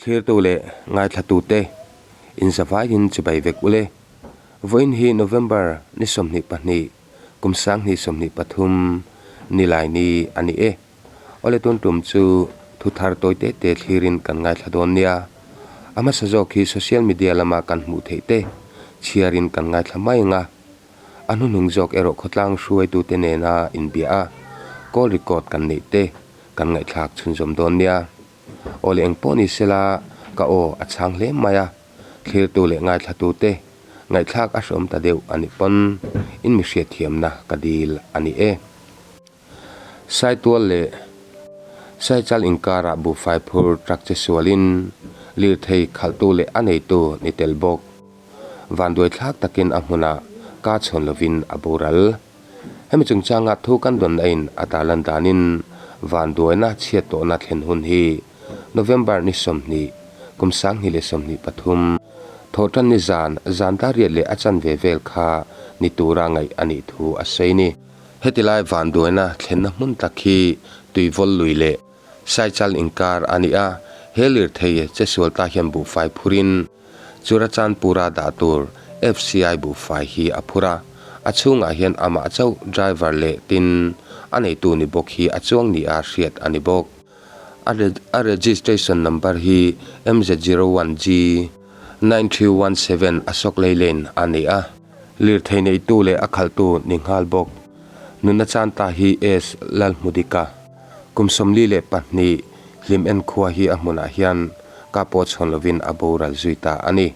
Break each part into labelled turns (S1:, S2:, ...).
S1: Thlirtu leh ngaithlatute inzavaiin chibai vek ule. Vawiin hi November ni 22, kum 2023 nilai ni a ni e. Awle tun tum chu thu thar tawi te te thlirin kan ngaithla dawn nia. A hmasa zawk hi social media lama kan hmuh theih te chhiarin kan ngaithla mai ang a. A hnuhnung zawk erawh khawtlang hruaitute nena inbia a, call record kan neih te kan ngaihthlak chhunzawm dawn nia. Aw leh engpawh ni sela ka aw a chhang hle mai a, thlirtu leh ngaithlatute ngaihthlak a hreawm ta deuh a nih pawn in mi hriatthiamna ka dil a ni e. Saitual leh Saichal inkarah buhfai phur truck che sualin lirthei khalhtu leh a neitu ni tel bawk. Vanduaithlak takin a hmunah ka chhawn lovin a boral. Hemi chungchanga thu kan dawnna in a tarlan danin vanduaina chhiat tawhna thlen hun hi November ni 20, kum 2023, thawhtan ni zan zan dar riat leh a chanve vel kha ni tura ngaih a nih thu a sawi ni. Hetilai vanduaina thlenna hmun tak hi Tuivawl lui leh Saichal inkar a ni a, he lirthei che sual ta hian buhfai phurin Churachandpura dah tur FCI buhfai hi a phur a, a chhungah hian amah chauh driver leh tin a neitu ni bawk hi a chuang nia hriat a ni bawk. A registration number hi MZ01G 9317 Ashok Leyland a ni a, lirthei neitu leh a khalhtu ni nghal bawk. Nunna Chanta hi S Lalhmudika. Kum 42 hlim en khua hi a hmunah hian ka pawh chhawn lovin a boral zui ta a ni.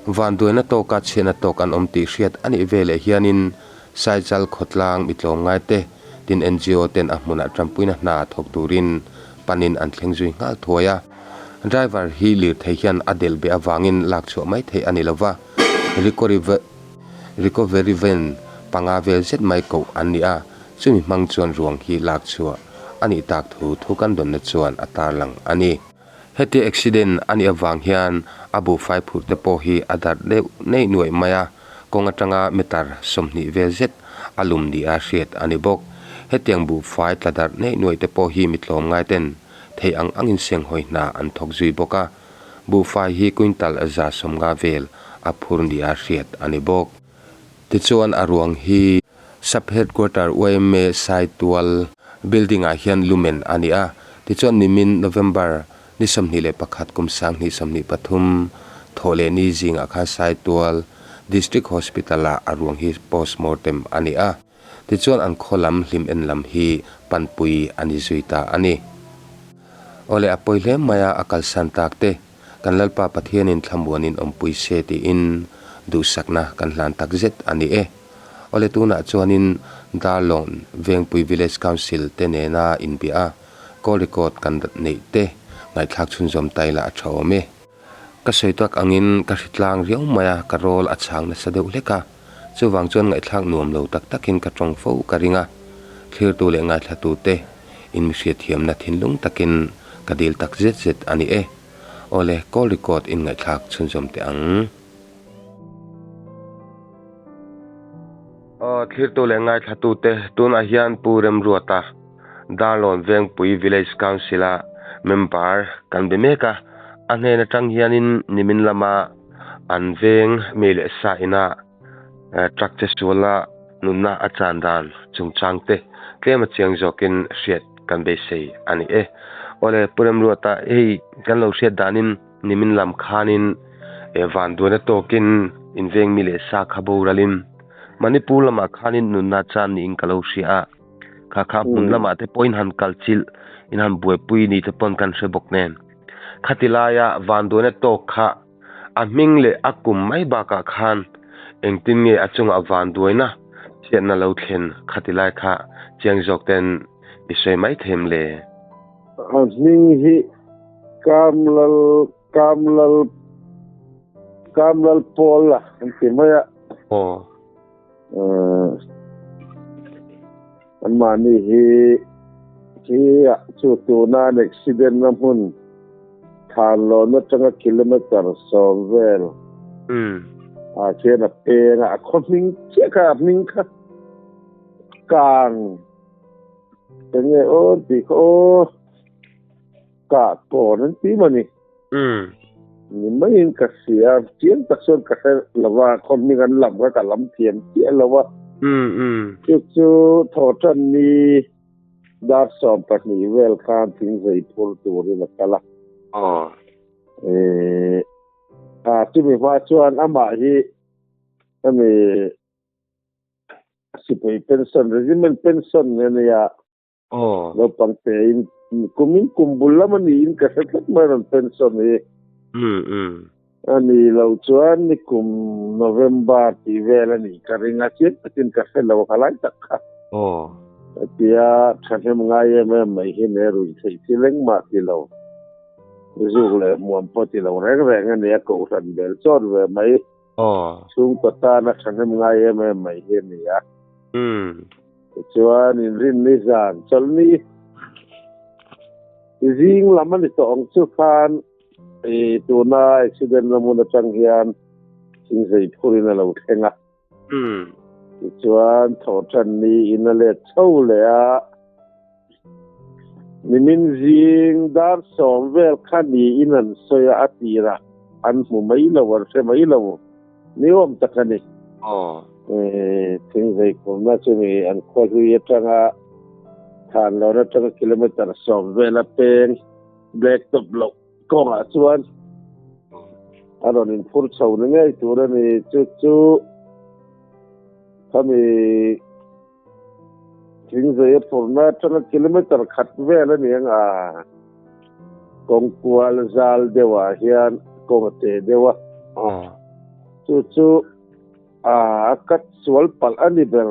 S1: Vanduaina tawka chhiatna tawk an awm tih hriat a nih veleh hianin Saichal khawtlang mi tlawmngai te tin NGO ten a hmunah tanpuina hna thawk turin panin an thleng zui nghal thuai a. Driver hi lirthei hian a delh beh avangin lak chhuah mai theih a ni lova, recovery van panga vel zet mai koh an ni a. Chumi hmang chuan ruang hi lak chhuah a nih tak thu thu kan dawnna chuan a tarlang a ni. Heti accident a nih avang hian a buhfai phurh te pawh hi a darh deuh neih nuaih mai a, kawng atanga meter 20 vel zet a lum ni a hriat a ni bawk. Hetiang buhfai tla darh neih nuaih te pawh hi mi tlawmngai ten theih ang angin senghawi hna an thawk zui bawk a, buhfai hi quintal 150 vel a phur ni a hriat a ni bawk. Tichuan a ruang hi Sub Headquarter yma Saitual Building ah hian lumen a ni a. Tichuan nimin November ni 21 kum 2023 thawh leh ni zingah khan Saitual District Hospital ah a ruang hi postmortem a ni a. Tichuan an khaw lam hlim en lam hi panpui a ni zui ta a ni. Awle a pawi hle mai a, a kalsan tak te. Kan Lalpa Pathianin thlamuanin awmpui se tiin duhsakna kan hlan tak zet a ni e. Awle tunah chuanin Darlawn Vengpui Village Council te nena inbia a, call record kan neih te ngaihthlak chhunzawm ta ila a tha awm e. Ka sawi tak angin ka hritlang riau mai a, ka rawl a chhang nasa deuh hlek a, chuvang chuan ngaihthlak nuam lo tak takin ka tawng fo ka ring a, thlirtu leh ngaithlatu te in mi hriatthiamna thinlung takin ka dil tak zet zet a ni e. Awle, call record in ngaihthlak chhunzawm teh ang. Aw, thlirtu leh ngaithlatute, tunah hian Pu Remruata, Darlawn Vengpui Village Council-a member kan be mek a. A hnen atang hianin nimin lama an veng mi leh sa ina truck che suala nunna a chan dan chungchang te tlem a chiang zawkin hriat kan beisei a ni e. Awle, Pu Remruata, hei kan lo hriat danin nimin lam khanin vanduaina tawkin inveng mi leh sa kha boralin Manipur lamah khanin nunna chan niin ka lo hria a. Kha kha hmun lamah te pawhin han kal chilh in han buaipui ni te pawn kan hre bawk nen. Khati laia vanduaina tawk kha a hming leh a kum mai bakah khan engtin nge a chungah vanduaina chhiatna lo thlen khati lai kha chiang zawk ten i sawi mai them le.
S2: A hming hi Kamlal Kamlal Kamlal Pawl a an ti mai a.
S1: Aw.
S2: Anmahni hi hi chu tuna an accident na hmun Thanlawn atanga kilometer 10 vel ah khian a peng a, a khaw hming chiah kha a hming kha Kang enge aw an tih kha aw Kah kawn an ti mawni. Ni maiin ka hria, chiang tak chuan ka hre lo va, khaw hming an lam kha ka lam thiam chiah lo a. Chu chu Thawhtanni dar 12 vel khan thingzei phur turin a kal a. Chumi hma chuan amah hi hemi sipai pension, regiment pension a nia.
S1: Aw.
S2: Naupang te in kumin kum bul lam a niin ka hre tlat mai rawn pension hi.
S1: Umm umm.
S2: A ni lo chuan ni kum November tih vel a nih ka ring a, chiang takin ka hre lo ka lai tak kha.
S1: Aw.
S2: Hetia thahnem ngai em em mai hi ne ruih theih thil engmah ti lo, zuk leh hmuam pawh ti lo reng reng a ni a, kohhran bel chawt ve mai.
S1: Aw.
S2: Chhungkaw tana thahnem ngai em em mai hi a ni a.
S1: Umm.
S2: Tichuan inrinni zan chawlhni zing lam a ni tawh ang chu khan i tuna accident na hmun atang hian thingzei phurin a lo thleng a. Tichuan thawhtanni in a let chho leh a, nimin zing dar 10 vel kha niin an sawi a, a tirah an hmu mai lo, an hre mai lo. Ni awm tak a ni.
S1: Aw.
S2: Thingzei khumna chu mi an khua hlui atanga than lohna atanga kilometre 10 vela peng black top loh kawngah chuan a rawn inphur chho ni ngei tur a ni. Chu chu khami thingzei a phurna atanga kilometre 1 vel a ni ang a, kawng kual zal deuhah hian kawng a te deuh a. Chu chu a cut sual palh a ni ber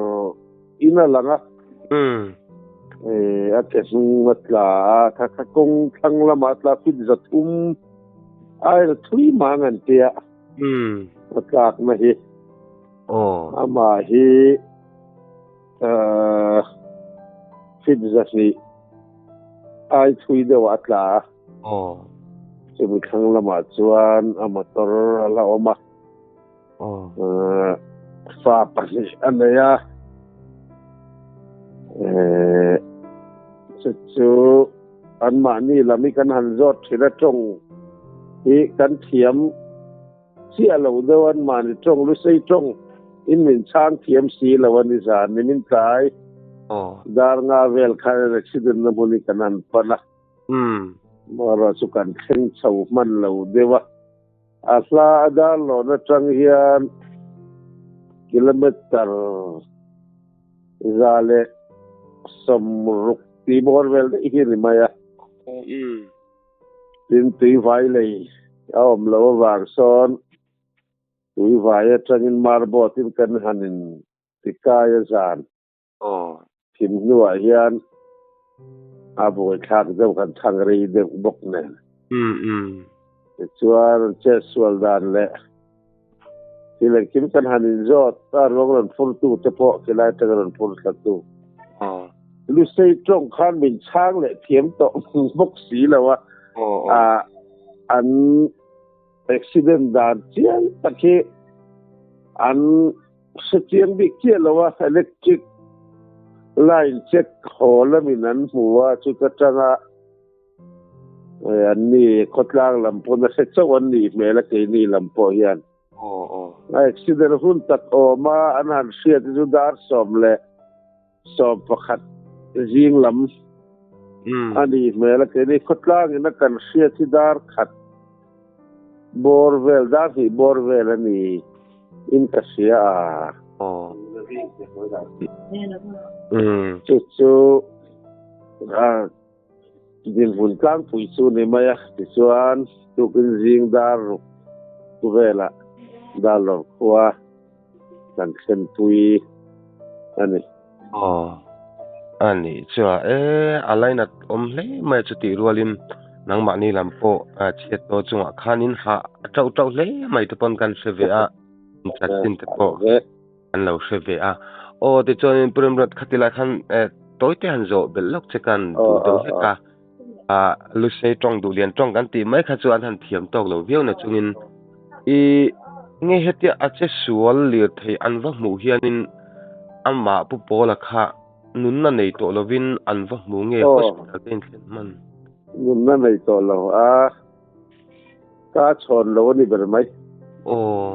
S2: in a lang a. A ke hnung a tla a, kha kha kawng thlang lamah a tla fit 300 ai la thui mang an tia. A tlakna hi. Amah hi fit 200 ai thui deuh a tla a. Chumi thlang lamah chuan a motor a la awm a. Fa 2 a nei a. Chu chu anmahni lam hi kan han zawt thin a tawng hi kan thiam chiah lo deuh anmahni tawng lusei tawng in min chhang thiam si lo a ni zan ni min tlai dar nga vel khan accident na hmun hi kan han pan a. Mara chu kan thleng chho hman lo deuh a. A hla a dar lawn atang hian kilometer 160 tih bawr vel daih hi a ni mai a. Tin tui vai lei a awm lo avang sawn tui vai atangin marboat in kan han in tikai a zan. Thim hnuah hian a buaithlak deuh kan thang rei deuh bawk nen. Tichuan an chet sual dan leh thil engkim kan han inzawt a, ruang rawn phurtu te pawh khilai atanga rawn phur thlatu. Lusei tawng khan min chhang leh thiam tawh bawk si lo a, an accident dan chiang tak hi an hre chiang bik chiah lo a, electric line check haw lamin an hmu a, chuta tanga an ni khawtlang lam pawn a hre chauh an nih hmel a keini lam pawh hian. A accident hun tak awm a, an han hriat chu dar 11:11 zing lam a nih hmel a, keini khawtlangin a kan hriat hi dar 1 bawr vel, dar 2 bawr vel a ni in ka hria a. Chu chu dinhmun tlangpui chu ni mai a, tichuan tukin zing dar ruk velah Darlawr khua kan thlenpui a ni.
S1: Aw, a nih chuan e, a lainat awm hle mai a chutih rualin nangmahni lam pawh chhiat tawh chungah khanin hah a tauh tauh hle mai te pawn kan hre ve a, chanchin te pawh an lo hre ve a. Aw, tichuanin Pu Remruat khati lai khan tawi te han zawh belh lawk che kan duh deuh hlek a, Lusei tawng duhlian tawng kan tih mai kha chu an han thiam tawk lo viau na chungin i nge hetia a che sual lir thei an va hmuh hianin amah Pu Pawla kha nunna nei tawh lovin an va hmu nge hospital te in thlen hman?
S2: Nunna nei tawh lo a. Ka chhawn lo a ni ber mai.
S1: Aw.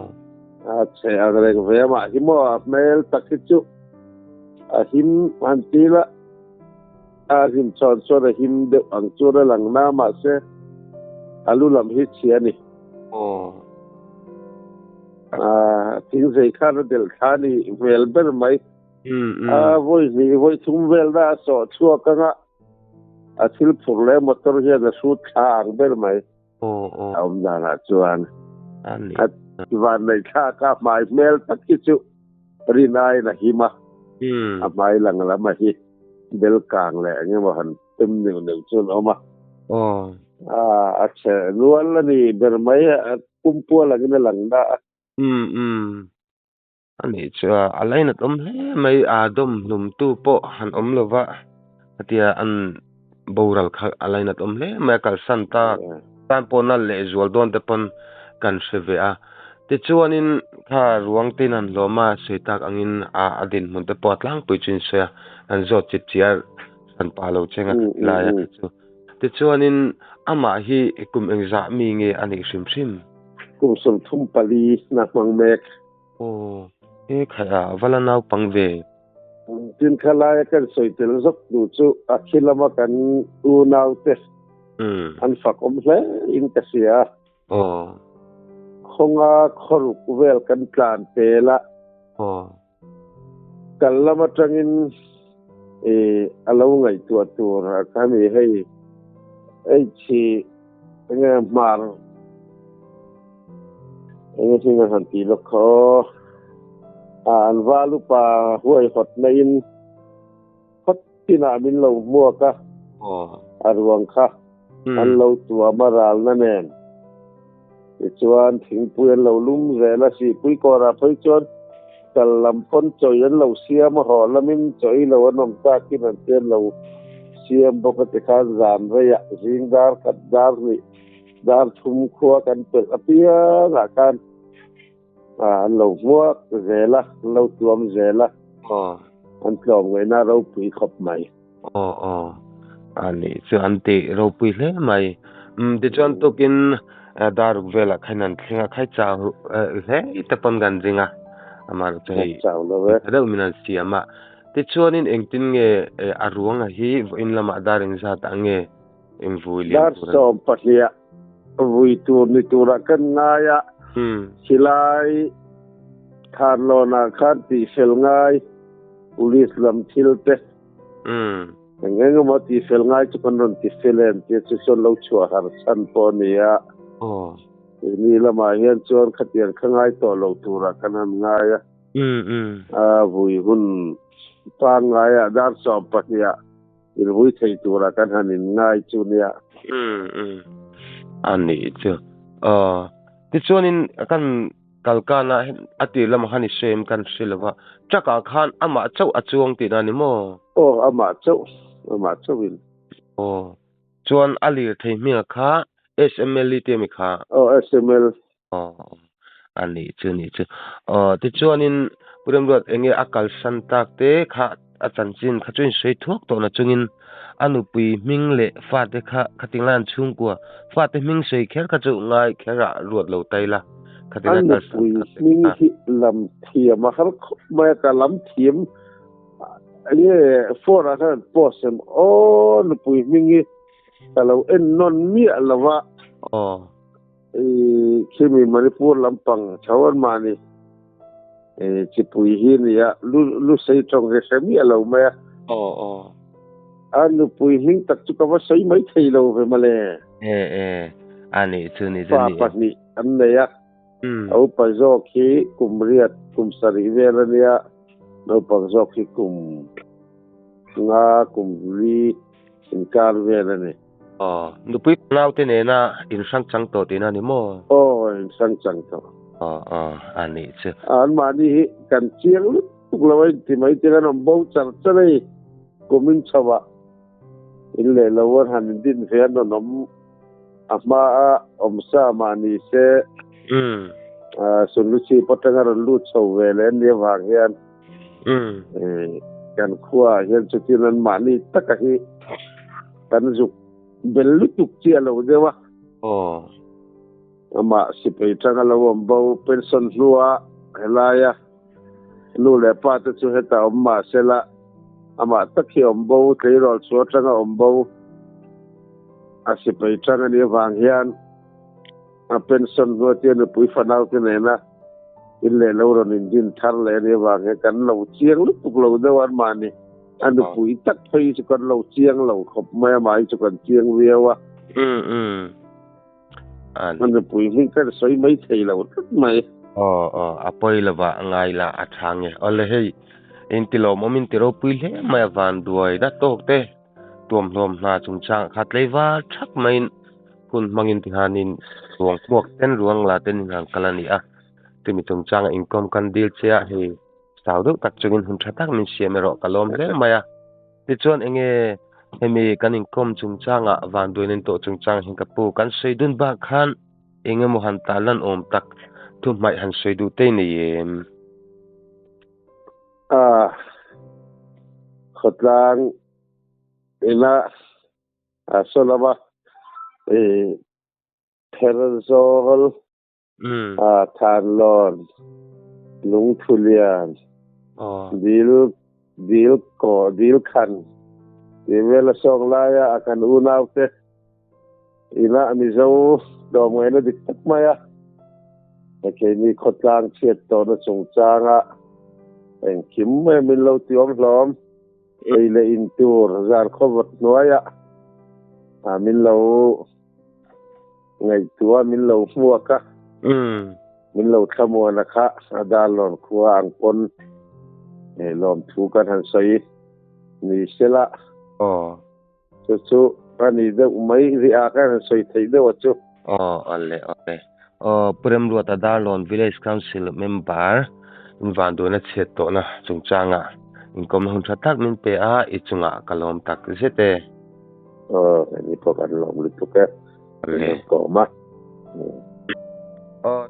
S2: A chhe ang reng ve a mah hi maw a hmel tak hi chu a him han ti la a hlim chhawn chuan a him deuh ang chuan a lang na mahse a lu lam hi chhia a ni.
S1: Aw.
S2: A thing zei khan a delh thla a ni hmel ber mai. A vawi hnih vawi thum vel na a sawh chhuak anga a thil phur leh motor hian a hrut thla ang ber mai. A awm danah chuan a vanneih thlak a hmai hmel tak hi chu rin aiin a him a, a hmai lang lam a hi bel kang leh eng emaw han tum neuh neuh chuan a awm a. A chhe nual a ni ber mai, a pumpual angin a lang na a.
S1: A nih chu a lainat awm hle mai a dawm hlum tu pawh han awm lo va hetia an boral kha a lainat awm hle mai a kalsan ta tan pawh nal leh zual dawn te pawn kan hre ve a tichuanin kha ruang te in an hlawm a sawi tak angin a a dinhmun te pawh a tlangpui chu in sawi a an zawt chip chiar hran pah lo cheng a lai a kha chu tichuanin amah hi kum engzah mi nge a nih hrim hrim.
S2: Kum 34 na hmang mek.
S1: Aw, he khaih ah va la naupang ve.
S2: Tin kha laia kan sawi tel zawk tu chu a khi lama kan unaute an fak awm hle in ka hria.
S1: Aw.
S2: Khawnga khawruk vel kan tlan pel a.
S1: Aw.
S2: Kal lam atangin i a lo ngaihtuah tur a kha mi hei H enge hmar Enge hring a han ti lawk kha aw. A an val upa huai hawt na in phawt tinah min lo hmuak a. A ruang kha an lo tuam a ral na nen. Tichuan thingpui an lo lum zel a, sihpui kawrah phei chuan kal lam pawn chawi an lo siam a, haw lamin chawi lo an awm takin an te an lo siam bawk a tikhan zan reiah zing dar khat dar hnih Dar thum khua kan pelh apiangah khan an lo hmuak zel a, an lo tuam zel a, an tlawm ngaihna ropui khawp mai.
S1: Aw aw, a nih chu an ti ropui hle mai. Umm tichuan tukin daruk velah khan an thleng a, khai chau hle te pawn kan ring a, amaherawh chu hei tha deuh min an siam a. Tichuanin engtin nge a ruanga hi vawiin lamah dar engzat ah nge Eng vui lian
S2: Dar
S1: tur a ni.
S2: 12 vui tur ni turah kan ngai a, khilai Khanlawnah khan tihfel ngai police lam thil te eng eng emaw tihfel ngai chu kan rawn tifel em tih chu chuan lo chhuah har chhan pawh a ni a. Keini lamah hian chuan khatiang kha ngai tawh lo turah kan han ngai a. A vui hun pangngaiah dar 12 Inrui thei tura kan han inngai chu nia.
S1: Umm umm. A nih chu. Aw. Tichuanin kan kalkana a tir lamah khan i sawi em kan hre lova. Truck ah khan amah chauh a chuang tihna a ni maw?
S2: Aw, amah chauh. Amah chauhin.
S1: Aw. Chuan a lirthei hmingah kha SML i ti a mi kha?
S2: Aw, SML.
S1: Aw a nih chu nih chu. Aw tichuanin Pu Remruat enge a kalsan tak te kha a chanchin kha chu insawi thuak tawh na chungin a nupui hming leh fate kha khating lai an chhungkua fate hming sawi kher kha chu ngai kher ah ruat lo tai la khating
S2: A
S1: lai kalsan
S2: nupui
S1: tak te
S2: hming
S1: kha.
S2: hi lam thiam a har khawp mai a, ka lam thiam enge phone ah khan an post em aw nupui hming hi ka lo en nawn miah lo va.
S1: Aw.
S2: I khimi Manipur lampang chho an mahni chipui hi nia lu lu sei tawng hi hre miah lo mai a.
S1: Aw aw.
S2: A nupui hming tak chu ka va sawi mai thei lo ve mawle.
S1: E e a nih chu ni chu
S2: Pa
S1: ni e.
S2: pahnih an nei a. A upa zawk hi kum riat kum sarih vel a nia, naupang zawk hi kum nga kum li inkar vel a ni.
S1: Aw, nupui naute nena inhrang chang tawh tihna a ni maw?
S2: Aw, inhrang chang tawh.
S1: Aw, aw, a nih chu.
S2: Anmahni hi kan chiang lutuk lo a inti mai te kan awm bo char char a i kum in chho ah in leh lo an han indin ve an rawn awm a hma a awm sa mah ni se Sunluchi pawh atanga rawn lut chho ve leh an nih avang hian Kan khua ah hian chutin an mahni taka hi kan zuk bel lutuk chiah lo deuh a.
S1: Aw.
S2: Amah sipai tanga lo awm bo pension hnua helaia nu leh pa te chu hetah awm mah sela amah tak hi awm bo tleirawl chu atanga awm bo a sipai tang anih avang hian a pension hnua tia nupui fanau te nena in leh lo rawn indin thar leh anih avang hian kan lo chiang lutuk lo deuh a anmahni a nupui tak phei chu kan lo chiang lo khawp mai amah hi chu kan chiang viau a.
S1: Um um.
S2: A nupui hming kan sawi mai thei lo tlat mai.
S1: Aw aw a pawi lova ngai la a tha nge. Awle hei inti lawmawm inti ropui hle mai a van duai na tawk te tuamhlawm hna chungchang kha tleivar thak maiin hun hmangin tihanin ruang hmuak ten ruang la ten in han kal a ni a. Chumi chungchanga inkawm kan dil che a hei chau deuh tak chungin hun tha tak min siam erawh ka lawm hle mai a. Tichuan enge hemi kan inkawm chungchangah vanduain an tawh chungchang hian ka pu kan sawi dun bak khan eng emaw han tan lan awm tak thu hmaih han sawi duh te i nei em?
S2: A khawtlang ina a saw lama i Pherzawl a Thanlawn Lungthulian Dil Dil Kaw Dil Khan tih vel a sawk laia a kan unaute inah Mizo tlawmngaihna dik tak mai a keini khawtlang chhiat tawhna chungchanga engkim mai min lo ti awm hlawm. Ei leh in tur zar khawvawt hnuaiah min lo ngaihtuah min lo hmuak a, min lo thlamuan a kha a Darlawn khua ang pawn lawmthu kan han sawi ni sela. Chu chu a ni deuh mai rih a kan han sawi theih deuh a chu.
S1: Aw awle awle. Aw Pu Remruata Darlawn Village Council member in vanduaina chhiat tawhna chungchanga inkawmna hun tha tak min pe a, i chungah ka lawm tak zet e.
S2: Aw hei ni pawh kan lawm lutuk e.
S1: Awle.
S2: Kan kawm a.
S1: Aw.